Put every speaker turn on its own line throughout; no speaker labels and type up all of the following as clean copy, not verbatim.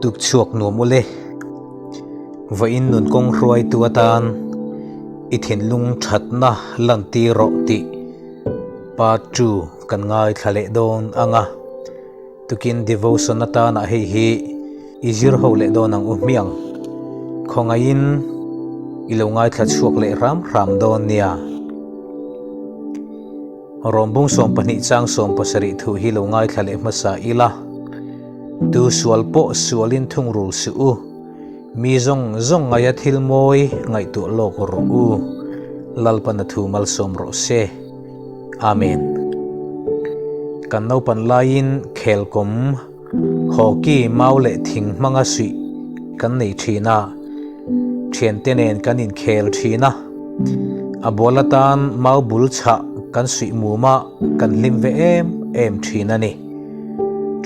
Tukchhuak nuam ule. Vawiin nun kawng hruaitu atan i thinlung thatna lantir rawh tih part 2 kan ngaithla leh dawn ang a. Tukin devotion atana hei hi i zir ho leh dawn ang u hmiang. Khawngaihin i lo ngaithla chhuak leh hram hram dawn nia. Rawmbung 12 chang 17 thu hi lo ngaithla leh hmasa ila. Tu sual pawh sualin thungrul suh u. Mi zawng zawng ngaia thil mawi ngaihtuah lawk rawh u. Lalpana thu malsawm rawh se. Amen. Kan naupan laiin khelkawm, hockey, mau leh thing hmanga suih kan nei thin a. Thiante nen kan inkhel thin a. A bual atan mau bul chhah kan suih mum a, kan hlim ve em em thin a ni.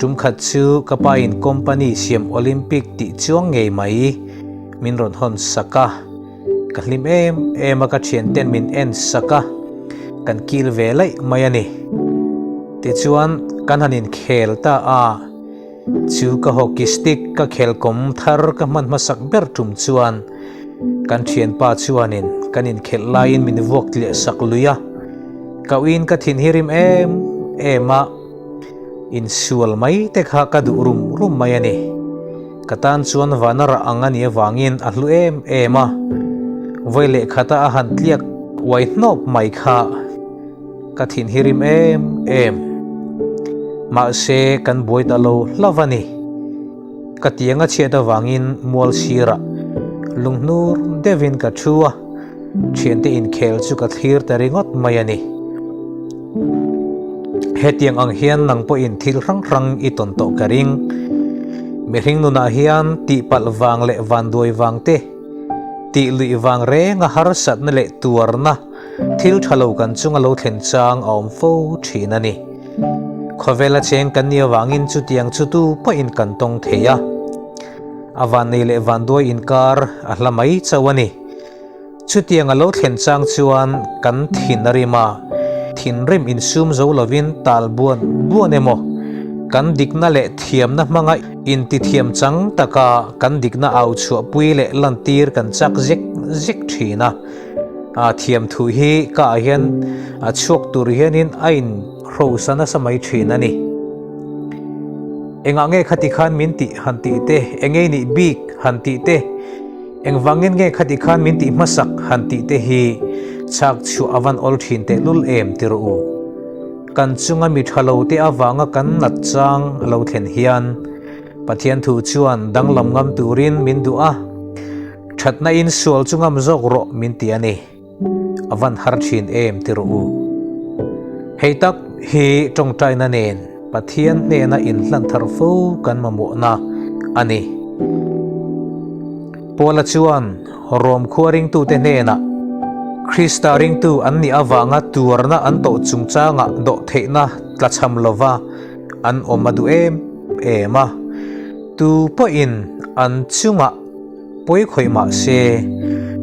Tum khat chu ka pa in company siam Olympic tih chuang ngei mai min rawn hawn sak a. Ka hlim em em a ka thian ten min en sak a, kan kil ve laih mai a ni. Tichuan kan han inkhel ta a, chu ka hockey stick ka khel kawm thar ka hman hmasak ber tum chuan kan thianpa chuanin kan inkhelh laiin min vuak tliah sak lui a, ka uiin ka thin hi rim em em a, insual mai te kha ka duh rum rum mai a ni. Ka tan chuan vana rah ang a nih avangin a hlu em em a, vawi leh khata a han tliak uai hnawp mai kha ka thin hi rim em em. Mahse kan buai ta lo hlauh a ni. Ka tiang a chhiat avangin mual sirah lunghnur deuhin ka thu a, thiante inkhel chu ka thlir ta ringawt mai a ni. Hetiang ang hian nang pawhin thil hrang hrang i tawn tawh ka ring. Mihring nunah hian tihpalh vang leh vanduai vang te, tih luih vang renga harsatna leh tuarna thil tha lo kan chunga lo thlen chang a awm fo thin a ni. Khawvela cheng kan nih avangin chutiang chu tu pawhin kan tawng thei a. A vannei leh vanduai inkar a hla mai chauh a ni. Chutiang a lo thlen chang chuan kan thin a rim a, thinrim insum zo lovin tal buan buan emaw, kan dikna leh thiamna hmanga intithiam chang taka kan dikna au chhuahpui leh lantir kan chak zek zek thin a. A thiam thu hi ka ah hian a chhuak tur hianin a inhrosa nasa mai thin a ni. Engah nge khati khan min tih han tih te, engei nih bik han tih te, Engvangin nge khati khan min tih hmasak han tih te hi chhak chhuah a van awl thin teh lul em ti rawh u. Kan chunga mi tha lo te avanga kan nat chang a lo thlen hian Pathian thu chuan danglam ngam turin min duh a, thatna in sual chu ngam zawk rawh min ti a ni. A van har thin em ti rawh u. Hei tak hi tawngtaina nen Pathian hnena inhlan thar fo kan mamawhna a ni. Paula chuan Rom khua ringtute hnenah Krista ringtu an nih avanga tuarna an tawh chungchangah dawhtheihna tlachham lova an awm a duh em em a, tu pawhin an chungah Pawi khawih mah se,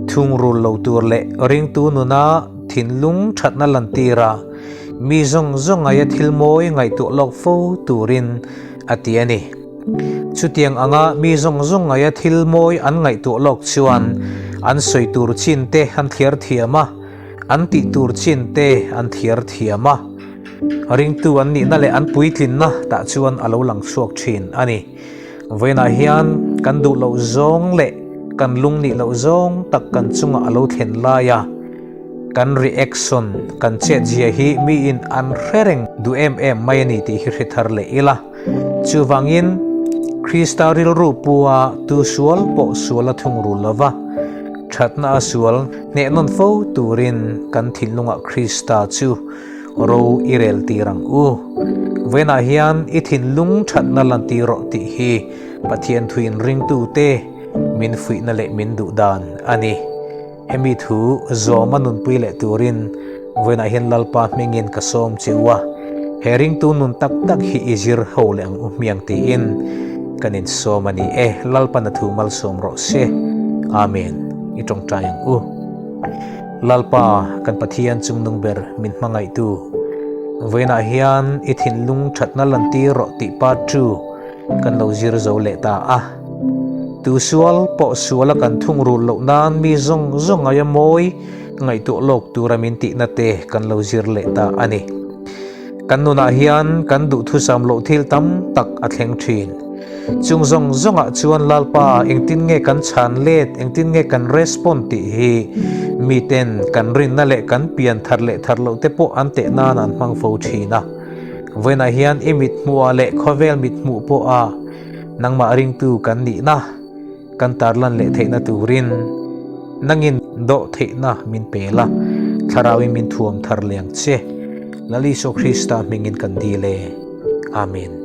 thungrul lo tur leh ringtu nuna thinlung thatna lantir a, mi zawng zawng ngaia thil mawi ngaihtuah lawk fo turin a ti a ni. Chutiang anga mi zawng zawng ngaia thil mawi an ngaihtuah lawk chuan an sawi tur chin te an thliar thiam a, an tih tur chin te an thiar thiam a, ringtu an nihna leh an puitlinna tah chuan a lo lang chhuak thin a ni. Vawiinah hian kan duh loh zawng leh kan lung nih loh zawng tak kan chungah a lo thlen lai a, kan reaction, kan chetzia hi miin an hre reng duh em em mai a ni tih hi hre thar leh ila. Chuvangin, Krista rilru pua tu sual pawh sual a thungrul lova, thatna a sual hneh nawn fo turin kan thinlungah Krista chu Ro i rel tir ang u. Vawiinah hian i thinlung thatna lantir rawh tih hi Pathian thuin ringtute min fuihna leh min duh dan a ni. Hemi thu zawma nunpui leh turin vawiinah hian Lalpa hmingin ka sawm che u a, he ringtu nun tak tak hi i zir ho leh ang u hmiang tiin kan insawm a ni e. Lalpana thu malsawm rawh se. Amen. I tawngtai ang u. Lalpa, kan Pathian chungnung ber min hmangaihtu, vawiinah hian i thinlung thatna lantir rawh tih part chu kan lo zir zo leh ta a. Tu sual pawh suala kan thungrul loh nan mi zawng zawng aia mawi ngaihtuah lawk tura min tihna te kan lo zir leh ta a ni. Kan nunah hian kan duhthusam loh thil tam tak a thleng thin. Chung zawng zawngah chuan Lalpa engtin nge kan chhan let, engtin nge kan respond tih hi miten kan rinna leh kan pian thar leh thar loh te pawh an teh nan an hmang fo thin a. Vawiinah hian i mithmuhah leh khawvel mithmuh pawha nangmah ringtu kan nihna kan tarlan leh theihna turin nangin dawh theihna min pe la, Thlarauin min thuam thar leng che. Lal Isua Krista hmingin kan dil e. Amen.